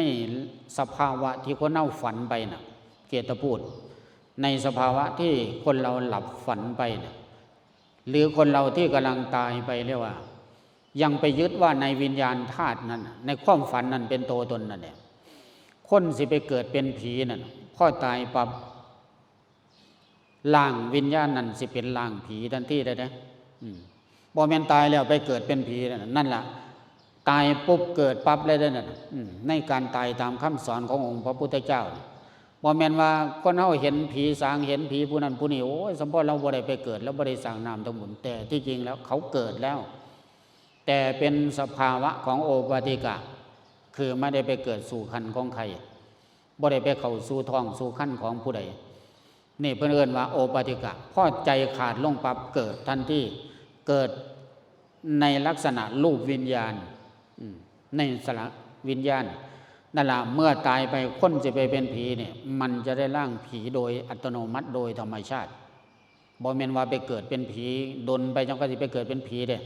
ສະພາວະທີ່ຄົນເຮົາຝັນໄປນະ ເກດຕະພູດ ໃນສະພາວະທີ່ຄົນເຮົາຫຼັບຝັນໄປນະ ຫຼືຄົນເຮົາທີ່ກຳລັງຕາຍໄປ ຫຼືວ່າຍັງໄປຍຶດວ່າໃນວິນຍານທາດນັ້ນນະ ໃນຄວາມຝັນນັ້ນເປັນໂຕຕົນນັ້ນແຫຼະ. ຄົນຊິໄປເກີດເປັນຜີນັ້ນ ພໍຕາຍປັບ ຮ່າງວິນຍານນັ້ນຊິເປັນຮ່າງຜີທັນທີເດ້ ອືມ ບໍ່ແມ່ນຕາຍແລ້ວໄປເກີດເປັນຜີນັ້ນ ນັ້ນລະ ຕາຍປຸບເກີດປັບເລີຍເດ້ນັ້ນ ອືມ ໃນການຕາຍຕາມຄຳສອນຂອງອົງພະພຸດທະເຈົ້າ ບໍ່ແມ່ນວ່າຄົນເຮົາເຫັນຜີສາງ ເຫັນຜີຜູ້ນັ້ນຜູ້ນີ້ ໂອ້ຍ ສຳເພາະລາວບໍ່ໄດ້ໄປເກີດ ລາວບໍ່ໄດ້ສ້າງນາມທຳບຸນ ແຕ່ທີ່ຈິງແລ້ວເຂົາເກີດແລ້ວ ແຕ່ເປັນສະພາວະຂອງໂອປາຕິກະ ຄືບໍ່ໄດ້ໄປເກີດສູ່ຄັນຂອງໃຜ ບໍ່ໄດ້ໄປເຂົ້າສູ່ທ້ອງສູ່ຄັນຂອງຜູ້ໃດ ນີ້ເພິ່ນເອີ້ນວ່າໂອປາຕິກະ ພໍໃຈຂາດລົງປັບເກີດທັນທີ ເກີດໃນລັກສະນະຮູບວິນຍານ ອືມ ໃນສະລະວິນຍານ ນັ້ນລະ ເມື່ອຕາຍໄປ ຄົນຊິໄປເປັນຜີນີ້ ມັນຈະໄດ້ຮ່າງຜີໂດຍອັດຕະໂນມັດ ໂດຍທຳມະຊາດ. ບໍ່ແມ່ນວ່າໄປເກີດເປັນຜີ ດົນໄປຈັ່ງຄ່ອຍຊິໄປເກີດເປັນຜີເດ້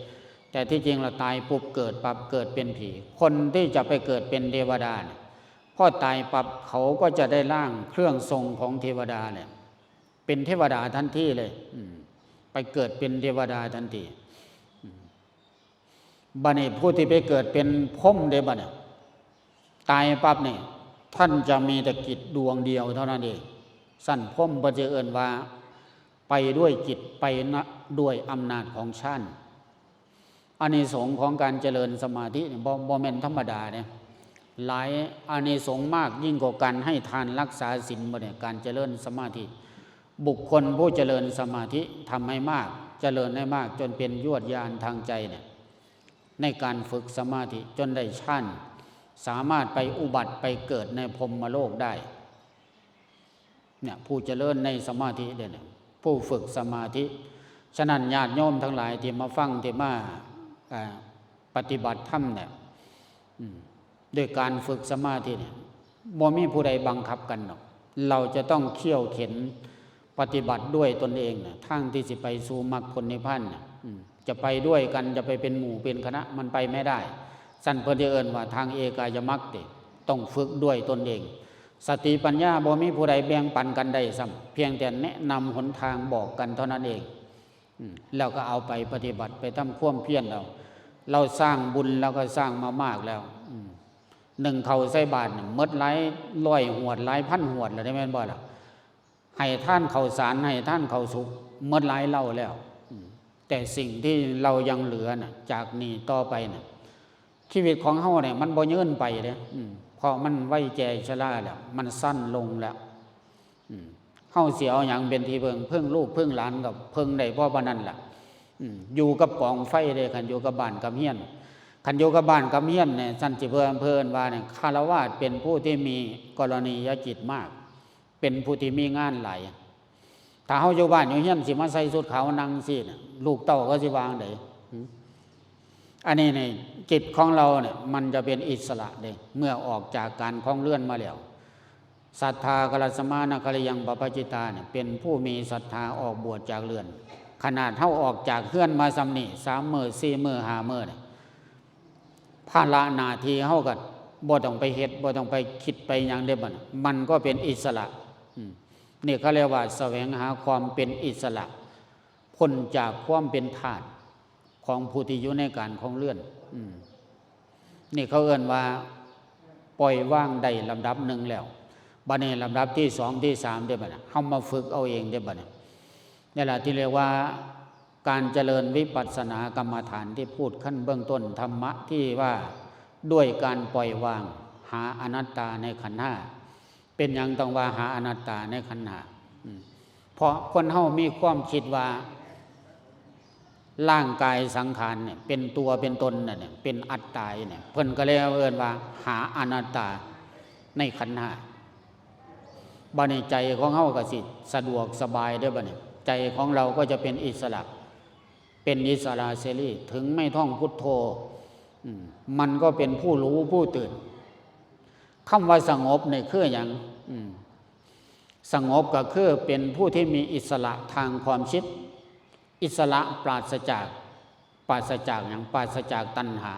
ແຕ່ທີ່ຈິງລະຕາຍປຸບເກີດປັບເກີດເປັນຜີ ຄົນທີ່ຈະໄປເກີດເປັນເທວະດານີ້ ພໍຕາຍປັບເຂົາກໍຈະໄດ້ຮ່າງເຄື່ອງຊົງຂອງເທວະດາແຫຼະ ເປັນເທວະດາທັນທີເລີຍ ອືມ ໄປເກີດເປັນເທວະດາທັນທີ ອືມ ບັດນີ້ຜູ້ທີ່ໄປເກີດເປັນພົມເດ້ບັດນີ້ ຕາຍປັບນີ້ ທ່ານຈະມີແຕ່ຈິດດວງດຽວເທົ່ານັ້ນເອງ ຊັ້ນພົມເພິ່ນຈະເອີ້ນວ່າ ໄປດ້ວຍຈິດ ໄປນະ ດ້ວຍອຳນາດຂອງຊານ. ອານິສົງຂອງການຈະເລີນສະມາທິນີ້ ບໍ່ ບໍ່ແມ່ນທຳມະດາເດ້ ຫຼາຍອານິສົງມາກ ຍິ່ງກວ່າການໃຫ້ທານ ລັກສາສິນ ບັດນີ້ ການຈະເລີນສະມາທິ ບຸກຄົນຜູ້ຈະເລີນສະມາທິ ທຳໃຫ້ມາກ ຈະເລີນໃຫ້ມາກ ຈົນເປັນຍວດຍານທາງໃຈນີ້ ໃນການຝຶກສະມາທິຈົນໄດ້ຊານ ສາມາດໄປອຸບັດໄປເກີດໃນພົມມະໂລກໄດ້ ເນຍ ຜູ້ຈະເລີນໃນສະມາທິເດ້ ຜູ້ຝຶກສະມາທິ. ສະນັ້ນ ຍາດໂຍມທັງຫຼາຍທີ່ມາຟັງ ທີ່ມາ ເອີ ປະຕິບັດທຳເນຍ ອືມ ໂດຍການຝຶກສະມາທິນີ້ ບໍ່ມີຜູ້ໃດບັງຄັບກັນດອກ. ເຮົາຈະຕ້ອງຂ້ຽວເຂັນປະຕິບັດດ້ວຍຕົນເອງນະ ທາງທີ່ຊິໄປສູ່ມັກຜົນນິບພານນະ ອືມ ຈະໄປດ້ວຍກັນ ຈະໄປເປັນໝູ່ເປັນຄະນະ ມັນໄປໄມ່ໄດ້. ຊັ້ນເພິ່ນຈະເອີ້ນວ່າທາງເອກາຍະມັກເດ ຕ້ອງຝຶກດ້ວຍຕົນເອງ. ສະຕິປັນຍາບໍ່ມີຜູ້ໃດແບ່ງປັນກັນໄດ້ຊ້ຳ, ພຽງແຕ່ແນະນຳຫົນທາງບອກກັນເທົ່ານັ້ນເອງ. ອືມ ແລ້ວກໍເອົາໄປປະຕິບັດ, ໄປທຳຄວາມພຽນເອົາ. ລາວສ້າງບຸນ ລາວກໍສ້າງມາມາກແລ້ວ. ອືມ ໜຶ່ງເຂົ້າໃສ່ບາດນີ້ ໝົດຫຼາຍຮ້ອຍຫວດ ຫຼາຍພັນຫວດແລ້ວເດ້ ແມ່ນບໍ່ລະ? ໃຫ້ທານເຂົ້າສານ ໃຫ້ທານເຂົ້າສຸກ ໝົດຫຼາຍເຫຼົ່າແລ້ວ. ອືມ ແຕ່ສິ່ງທີ່ເຮົາຍັງເຫຼືອນະ ຈາກນີ້ຕໍ່ໄປນະ ຊີວິດຂອງເຮົານີ້ມັນບໍ່ຍືນໄປເດ້. ອືມ ເພາະມັນໄວແກ່ຊະລາແລ້ວ ມັນສັ້ນລົງແລ້ວ. ອືມ ເຮົາຊິເອົາຫຍັງເປັນທີ່ເພິ່ງ? ເພິ່ງລູກເພິ່ງຫຼານກໍເພິ່ງໄດ້ພໍປານນັ້ນລະ. ອືມ ຢູ່ກັບກອງໄຟເດ້ ຄັນຢູ່ກັບບ້ານກັບເຮືອນ. ຄັນຢູ່ກັບບ້ານກັບເຮືອນນີ້ ຊັ້ນຊິເພິ່ນ ເພິ່ນວ່ານີ້ ຄາລະວາດເປັນຜູ້ທີ່ມີກໍລະນີຍະຈິດມາກ ເປັນຜູ້ທີ່ມີງານຫຼາຍ. ຖ້າເຮົາຢູ່ບ້ານຢູ່ເຮືອນ ຊິມາໃສ່ຊຸດຂາວນັ່ງຊີ້ນະ ລູກເຕົ້າເຂົາຊິວ່າຈັ່ງໃດ? ຫື? ອັນນີ້ນີ້ ຈິດຂອງເຮົານີ້ ມັນຈະເປັນອິດສະຫຼະເດ້ ເມື່ອອອກຈາກການຄອງເຮືອນມາແລ້ວ. ສັດທາຄາລະສະມານະຄາລະຍັງປະປະຈິຕານີ້ ເປັນຜູ້ມີສັດທາອອກບວດຈາກເຮືອນ. ຂະໜາດເຮົາອອກຈາກເຮືອນມາສ່ຳນີ້ ສາມມື້ ສີ່ມື້ ຫ້າມື້ນີ້ ພາລະໜ້າທີ່ເຮົາກໍບໍ່ຕ້ອງໄປເຮັດ ບໍ່ຕ້ອງໄປຄິດໄປຫຍັງເດ້ບັດນີ້ ມັນກໍເປັນອິດສະຫຼະ. ອືມ ນີ້ເຂົາເອີ້ນວ່າສະແຫວງຫາຄວາມເປັນອິດສະຫຼະ ພົ້ນຈາກຄວາມເປັນທາດຂອງຜູ້ທີ່ຢູ່ໃນການຄອງເຮືອນ. ອືມ ນີ້ເຂົາເອີ້ນວ່າປ່ອຍວາງໄດ້ລຳດັບໜຶ່ງແລ້ວ. ບັດນີ້ລຳດັບທີສອງ ທີສາມເດ້ບັດນີ້ ເຮົາມາຝຶກເອົາເອງເດ້ບັດນີ້. ນີ້ລະທີ່ຮຽກວ່າການຈະເລີນວິປັດສະນາກຳມະຖານທີ່ພູດຂັ້ນເບື້ອງຕົ້ນ ທຳມະທີ່ວ່າດ້ວຍການປ່ອຍວາງ ຫາອະນັດຕາໃນຂັນຫ້າ. ເປັນຫຍັງຕ້ອງວ່າຫາອະນັດຕາໃນຂັນຫ້າ? ອືມ ເພາະຄົນເຮົາມີຄວາມຄິດວ່າ ຮ່າງກາຍສັງຂານນີ້ເປັນຕົວເປັນຕົນນັ້ນ ເປັນອັດຕານີ້ ເພິ່ນກໍເລີຍເອີ້ນວ່າຫາອະນັດຕາໃນຂັນຫ້າ. ບັດນີ້ໃຈຂອງເຮົາກໍຊິສະດວກສະບາຍເດ້ ບັດນີ້ໃຈຂອງເຮົາກໍຈະເປັນອິດສະຫຼະ ເປັນອິດສະຫຼະເສລີ ເຖິງໄມ້ທອງພຸດໂທ ອືມ ມັນກໍເປັນຜູ້ຮູ້ຜູ້ຕື່ນ. ຄຳວ່າສະຫງົບນີ້ຄືຫຍັງ? ອືມ ສະຫງົບກໍຄືເປັນຜູ້ທີ່ມີອິດສະຫຼະທາງຄວາມຄິດ, ອິດສະຫຼະປາສະຈາກ, ປາສະຈາກຫຍັງ? ປາສະຈາກຕັນຫາ.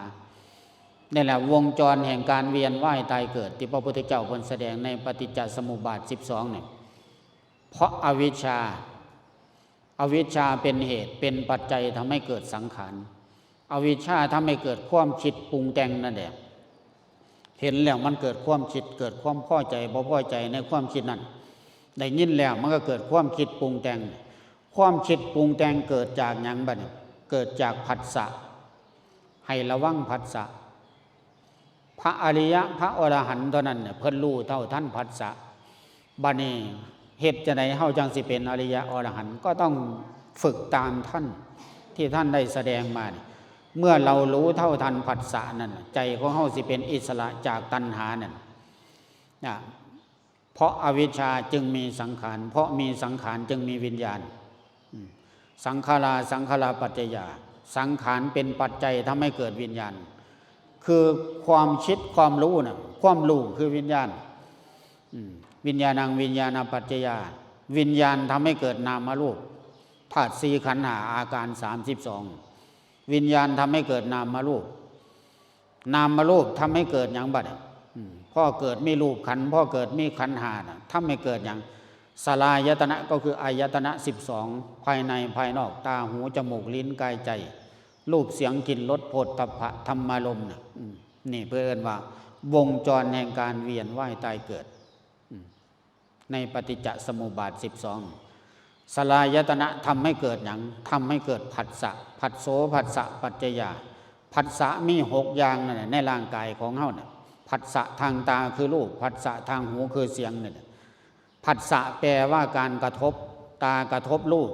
ນີ້ແຫຼະວົງຈອນແຫ່ງການວຽນວ່າຍຕາຍເກີດ ທີ່ພະພຸດທະເຈົ້າເພິ່ນສະແດງໃນປະຕິດຈະສະມຸບາດສິບສອງນີ້ ເພາະອະວິດຊາ. ອະວິດຊາເປັນເຫດເປັນປັດໄຈທຳໃຫ້ເກີດສັງຂານ. ອະວິດຊາທຳໃຫ້ເກີດຄວາມຄິດປຸງແຕ່ງນັ້ນແຫຼະ. ເຫັນແລ້ວມັນເກີດຄວາມຄິດ ເກີດຄວາມພໍໃຈບໍ່ພໍໃຈໃນຄວາມຄິດນັ້ນ. ໄດ້ຍິນແລ້ວມັນກໍເກີດຄວາມຄິດປຸງແຕ່ງ. ຄວາມຄິດປຸງແຕ່ງເກີດຈາກຫຍັງບັດນີ້? ເກີດຈາກຜັດສະ. ໃຫ້ລະວັງຜັດສະ. ພະອະລິຍະ ພະອໍລະຫັນເທົ່ານັ້ນ ເພິ່ນຮູ້ເທົ່າທັນຜັດສະ. ບັດນີ້ເຮັດຈັ່ງໃດເຮົາຈັ່ງຊິເປັນອະລິຍະອໍລະຫັນ? ກໍຕ້ອງຝຶກຕາມທ່ານທີ່ທ່ານໄດ້ສະແດງມານີ້. ເມື່ອເຮົາຮູ້ເທົ່າທັນຜັດສະນັ້ນ ໃຈຂອງເຮົາຊິເປັນອິດສະຫຼະຈາກຕັນຫານັ້ນນະ. ເພາະອະວິດຊາຈຶ່ງມີສັງຂານ ເພາະມີສັງຂານຈຶ່ງມີວິນຍານ. ອືມ ສັງຂາລາ ສັງຂາລາປັດຈະຍາ ສັງຂານເປັນປັດໄຈທຳໃຫ້ເກີດວິນຍານ. ຄືຄວາມຄິດຄວາມຮູ້ນະ ຄວາມຮູ້ຄືວິນຍານ. ອືມ ວິນຍານັງ ວິນຍານະປັດຈະຍາ ວິນຍານທຳໃຫ້ເກີດນາມະຮູບ ທາດສີ່ ຂັນຫ້າ ອາການສາມສິບສອງ. ວິນຍານທຳໃຫ້ເກີດນາມະຮູບ ນາມະຮູບທຳໃຫ້ເກີດຫຍັງບັດນີ້? ອືມ ພໍເກີດມີຮູບຂັນ ພໍເກີດມີຂັນຫ້ານະ ທຳໃຫ້ເກີດຫຍັງ? ສະລາຍະຕະນະ ກໍຄືອາຍະຕະນະສິບສອງ ພາຍໃນພາຍນອກ ຕາ ຫູ ຈະມູກ ລີ້ນ ກາຍ ໃຈ ຮູບ ສຽງ ກິ່ນ ລົດ ໂຜດຖັບພະ ທຳມາລົມນະ. ອືມ ນີ້ເພິ່ນເອີ້ນວ່າວົງຈອນແຫ່ງການວຽນວ່າຍຕາຍເກີດ. ອືມ ໃນປະຕິດຈະສະມຸບາດສິບສອງ ສະລາຍະຕະນະທຳໃຫ້ເກີດຫຍັງ? ທຳໃຫ້ເກີດຜັດສະ ຜັດໂສ ຜັດສະປັດຈະຍາ. ຜັດສະມີຫົກຢ່າງນັ້ນແຫຼະ ໃນຮ່າງກາຍຂອງເຮົານະ. ຜັດສະທາງຕາຄືຮູບ ຜັດສະທາງຫູຄືສຽງນັ້ນແຫຼະ. ຜັດສະແປວ່າການກະທົບ ຕາກະທົບຮູບ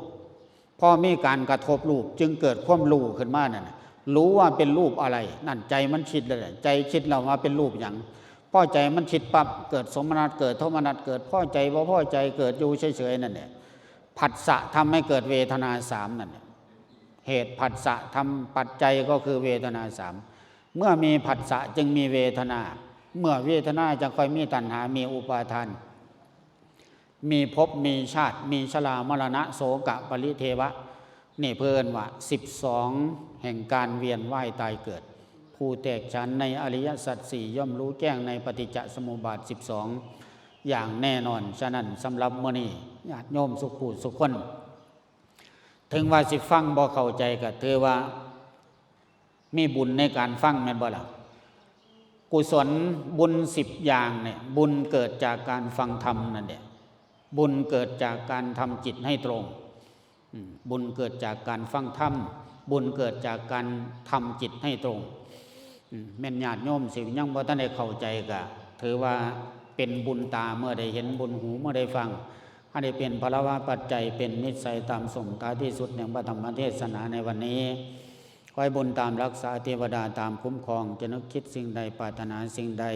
ພໍມີການກະທົບຮູບຈຶ່ງເກີດຄວາມຮູ້ຂຶ້ນມານັ້ນນະ ຮູ້ວ່າເປັນຮູບອະໄລ ນັ້ນໃຈມັນຄິດແລ້ວແຫຼະ ໃຈຄິດແລ້ວວ່າເປັນຮູບຫຍັງ ພໍໃຈມັນຄິດປັບ ເກີດໂສມະນັດ ເກີດໂທມະນັດ ເກີດພໍໃຈບໍ່ພໍໃຈ ເກີດຢູ່ເສຍໆນັ້ນແຫຼະ. ຜັດສະທຳໃຫ້ເກີດເວທະນາສາມນັ້ນແຫຼະ ເຫດຜັດສະທຳປັດໄຈກໍຄືເວທະນາສາມ. ເມື່ອມີຜັດສະຈຶ່ງມີເວທະນາ ເມື່ອເວທະນາຈະຄ່ອຍມີຕັນຫາ ມີອຸປາທານ ມີພົບ ມີຊາດ ມີຊະລາ ມໍລະນະ ໂສກະ ປະລິເທວະ. ນີ້ເພິ່ນເອີ້ນວ່າສິບສອງແຫ່ງການວຽນວ່າຍຕາຍເກີດ. ຜູ້ແຕກສານໃນອະລິຍະສັດສີ່ ຍ່ອມຮູ້ແຈ້ງໃນປະຕິດຈະສະມຸບາດສິບສອງ. ຢ່າງແນ່ນອນ. ສະນັ້ນ ສຳລັບມື້ນີ້ ຍາດໂຍມສຸຜູ້ສຸຄົນ ເຖິງວ່າຊິຟັງບໍ່ເຂົ້າໃຈ ກໍຖືວ່າມີບຸນໃນການຟັງ ແມ່ນບໍ່ລະ? ກຸສົນບຸນສິບຢ່າງນີ້ ບຸນເກີດຈາກການຟັງທຳນັ້ນແຫຼະ ບຸນເກີດຈາກການທຳຈິດໃຫ້ຕົງ. ອືມ ບຸນເກີດຈາກການຟັງທຳ, ບຸນເກີດຈາກການທຳຈິດໃຫ້ຕົງ. ອືມ ແມ່ນຍາດໂຍມຊິຍັງບໍ່ທັນໄດ້ເຂົ້າໃຈ ກະຖືວ່າເປັນບຸນຕາເມື່ອໄດ້ເຫັນ, ບຸນຫູເມື່ອໄດ້ຟັງ, ໃຫ້ໄດ້ເປັນພະລະວະປັດໄຈ, ເປັນນິດໄສຕາມສົມຕາທີ່ສຸດແຫ່ງພະທຳມະເທດສະໜາໃນວັນນີ້. ຂໍໃຫ້ບຸນຕາມຮັກສາ, ເທວະດາຕາມຄຸ້ມຄອງ, ຈະນຶກຄິດສິ່ງໃດ, ປາດຖະໜາສິ່ງໃດ,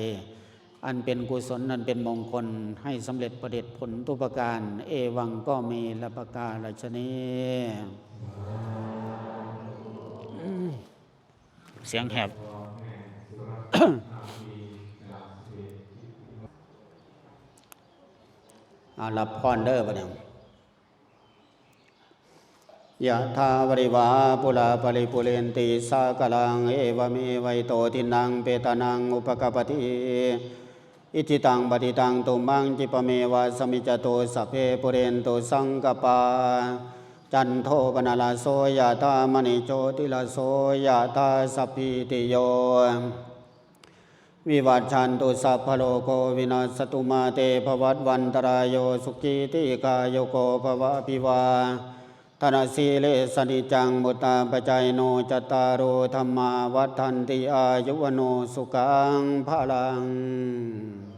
ອັນເປັນກຸສົນ ອັນເປັນມົງຄົນ ໃຫ້ສຳເລັດປະເດັດຜົນທຸກປະການ. ເອວັງກໍມີ ແລະ ປະກາລະຊະນີ. ສຽງແຫບ. ອາ ຮັບພອນເດີບັດນີ້. ຍະຖາ ວາລິວາ ປູລາ ປະລິປູເຣນຕິ ສາຄະລັງ ເອວະເມວະ ອິໂຕ ທິນນັງ ເປຕານັງ ອຸປະກັບປະຕິ ອິດຖິຕັງ ປັດຖິຕັງ ຕຸມມັງ ຂິບປະເມວະ ສະມິດຈະຕຸ ສັບເພ ປູເຣນຕຸ ສັງກະປາ ຈັນໂທ ປະນະລະໂສ ຍະຖາ ມະນີ ໂຊຕິລະໂສ ຍະຖາ ສັບພີຕິໂຍ ວິວັດຊັນຕຸ ສັບພະໂລໂກ ວິນັດສະຕຸ ມາເຕ ພະວັດວັນຕະລາຍໂຍ ສຸຂີ ດີຄາຍຸໂກ ພະວະ ອະພິວາທະນະສີລິສະ ນິຈຈັງ ວຸດຕາປະຈາຍິໂນ ຈັດຕາໂຣ ທຳມາ ວັດທັນຕິ ອາຍຸ ວັນໂນ ສຸຂັງ ພະລັງ.